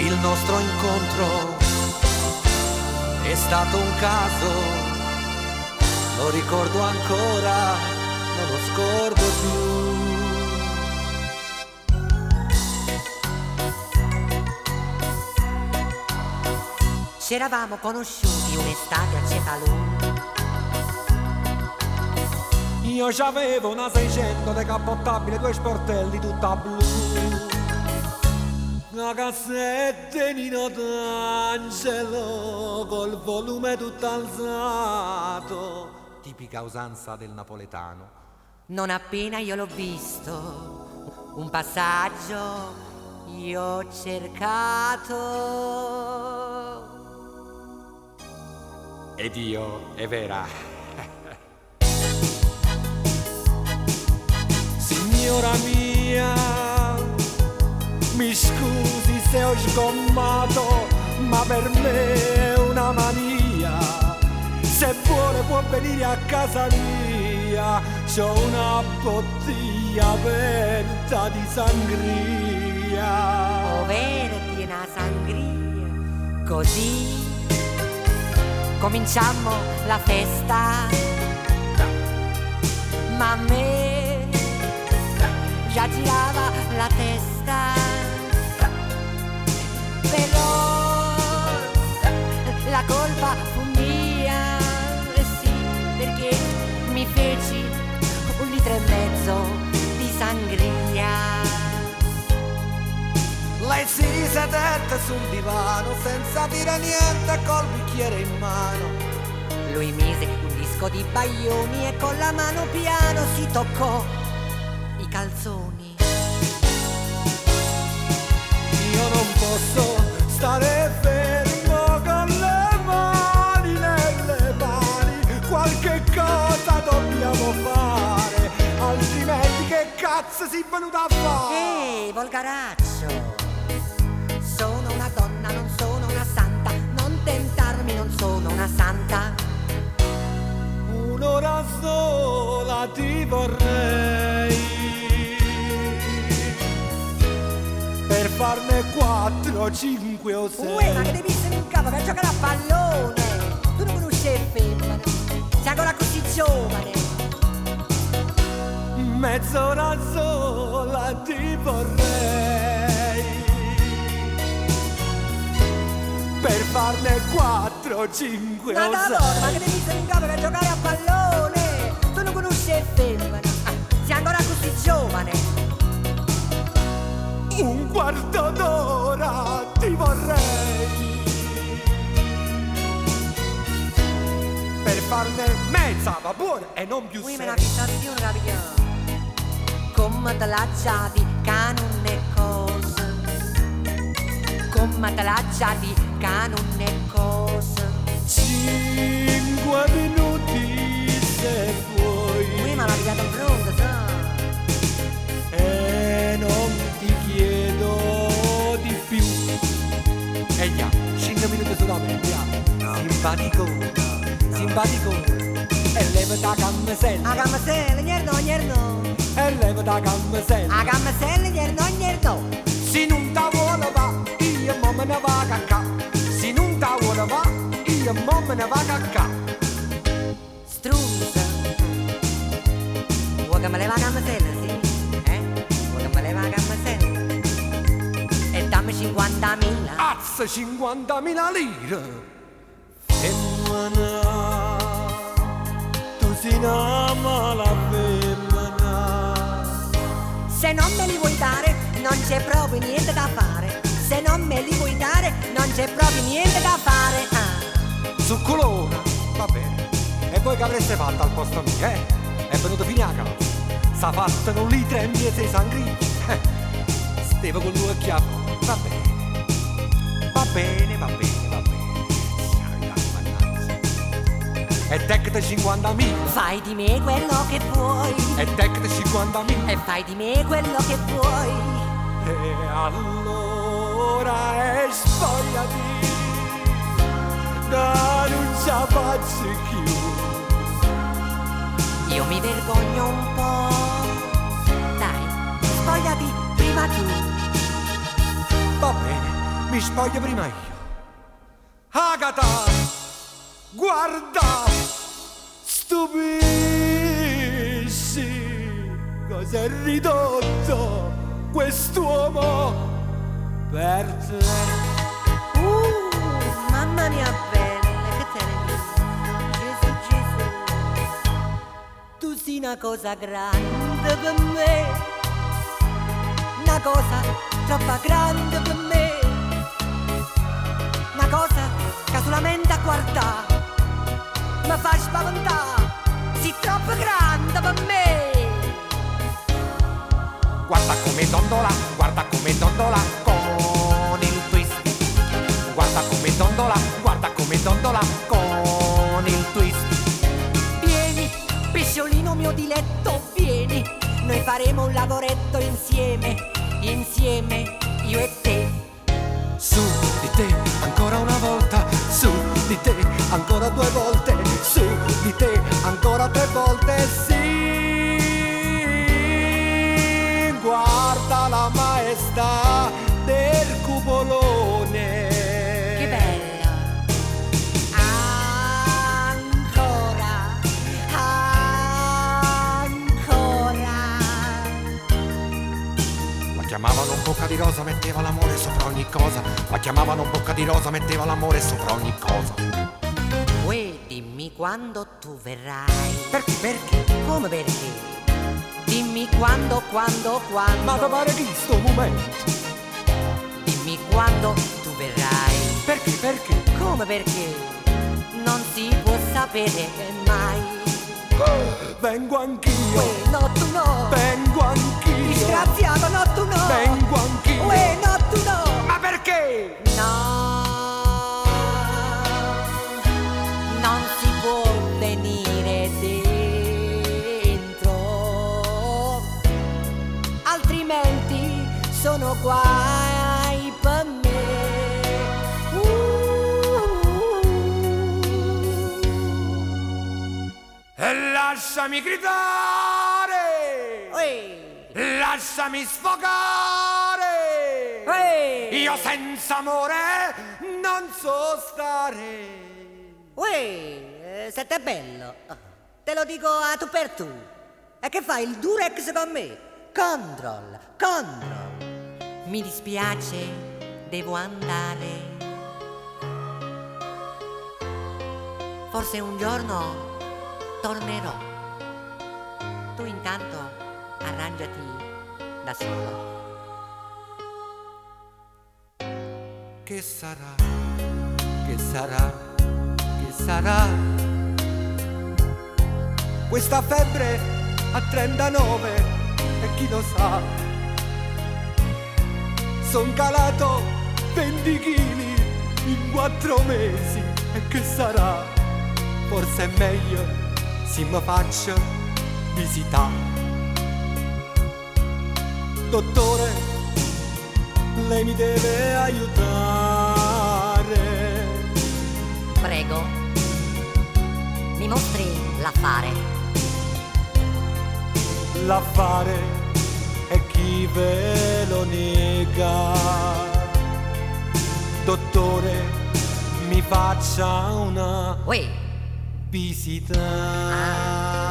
Il nostro incontro è stato un caso, lo ricordo ancora, non lo scordo più. Ci eravamo conosciuti un'estate a Cefalù. Io c'avevo una 600 decappottabile, due sportelli tutta blu. Una cassetta Nino D'Angelo col volume tutto alzato. Tipica usanza del napoletano. Non appena io l'ho visto, un passaggio io ho cercato. Ed io, è vera. Signora mia, mi scusi se ho sgommato, ma per me è una mania. Se vuole può venire a casa mia, c'ho una bottiglia aperta di sangria. O verdi una sangria. Così cominciammo la festa. Ma a me già girava la testa. Però la colpa fu mia, eh sì, perché mi feci 1,5 litri di sangria. Lei si sedette sul divano senza dire niente col bicchiere in mano. Lui mise un disco di Baglioni e con la mano piano si toccò i calzoni. Io non posso stare fermo con le mani nelle mani, qualche cosa dobbiamo fare, altrimenti che cazzo si è venuto a fare? Ehi, volgaraccio! Sono una donna, non sono una santa, non tentarmi, non sono una santa. Un'ora sola ti vorrei per farne quattro, cinque o sei. Uè, ma che devi essere in capo per giocare a pallone? Tu non conosci il femmine, sei ancora così giovane. Mezz'ora sola ti vorrei per farne quattro, cinque Ma o da sei. allora, ma che devi essere in capo per giocare a pallone? Tu non conosci il femmine, sei ancora così giovane. Un quarto d'ora ti vorrei per farne mezza, va buona, e non più Ui, me la sei. fissate di una capia. Come te la di che non è cosa. Come te la di che non è cosa. 5 minuti se Ui, vuoi ma la pigliata in fronte, sa. e non ti chiedo di più. E già, 5 minuti solamente, ja. Simpaticona, simpaticona. E leva da A camisella, camisella, gnerno, gnerno. e leva da camisella. A camisella, gnerno, gnerno. Se non ta vuole va, io mo me ne vado a ca. Se non ta vuole va, io mo me ne vado a ca. Strunza. Vuoi che me leva la camisella, sì? Eh? Vuoi che me leva la camisella? E dammi 50.000. Azza 50.000 lire. Femmina, tu sei una mala femmina. Se non me li vuoi dare, non c'è proprio niente da fare. Se non me li vuoi dare, non c'è proprio niente da fare. Ah. Succolona, va bene. E voi che avreste fatto al posto mio, eh? È venuto fino a casa. S'ha fatto 1,5 litri di sangria. Stavo con lui a chiappo. Va bene. Va bene, va bene, va bene. Mannaggia. E tecte 50.000. Fai di me quello che vuoi. E tecte 50.000. E fai di me quello che vuoi. E allora e spogliati, da non ci faccio più. Io mi vergogno un po'. Dai, spogliati prima tu. Va bene, mi Mi spoglio prima io. Agata, guarda, stupisci cos'è ridotto quest'uomo per te. Mamma mia bella, che te ne dico? Gesù, Gesù. Tu sei una cosa grande per me, una cosa troppo grande per me, una cosa che solamente a guardare mi fa spaventare, sei troppo grande per me. Guarda come dondola, guarda come dondola con il twist. Guarda come dondola, guarda come dondola con il twist. Vieni, pesciolino mio diletto, vieni, noi faremo un lavoretto insieme, insieme, io e te. Su di te ancora una volta, su di te ancora due volte, su di te ancora tre volte, sì. Guarda la maestà del cupolone. Che bello! Ancora, ancora. La chiamavano bocca di rosa, metteva l'amore sopra ogni cosa. La chiamavano bocca di rosa, metteva l'amore sopra ogni cosa. Uè, dimmi quando tu verrai. Perché, perché? Come perché? Dimmi quando, quando, quando. Ma ti pare che sto momento? Dimmi quando tu verrai. Perché, perché? Come perché? Non si può sapere mai. Vengo anch'io. Uè, no tu no. Vengo anch'io. Disgraziato, no tu no. Vengo anch'io. Uè, no tu no. Ma perché? No, non si può venire dentro, altrimenti sono guai per me. E lasciami gridare. Uè. Lasciami sfogare. Uè. Io senza amore non so stare. Uè, se t'è bello, te lo dico a tu per tu. E che fai il durex con me? Control, control. Mi dispiace, devo andare. Forse un giorno tornerò. Tu intanto arrangiati da solo. Che sarà? Che sarà? Che sarà? Questa febbre a 39 e chi lo sa? Son calato 20 chili in 4 mesi e che sarà? Forse è meglio se mi faccio visitare. Dottore, lei mi deve aiutare. Prego, mi mostri l'affare. L'affare è chi ve lo nega. Dottore, mi faccia una Uè, visita. Ah.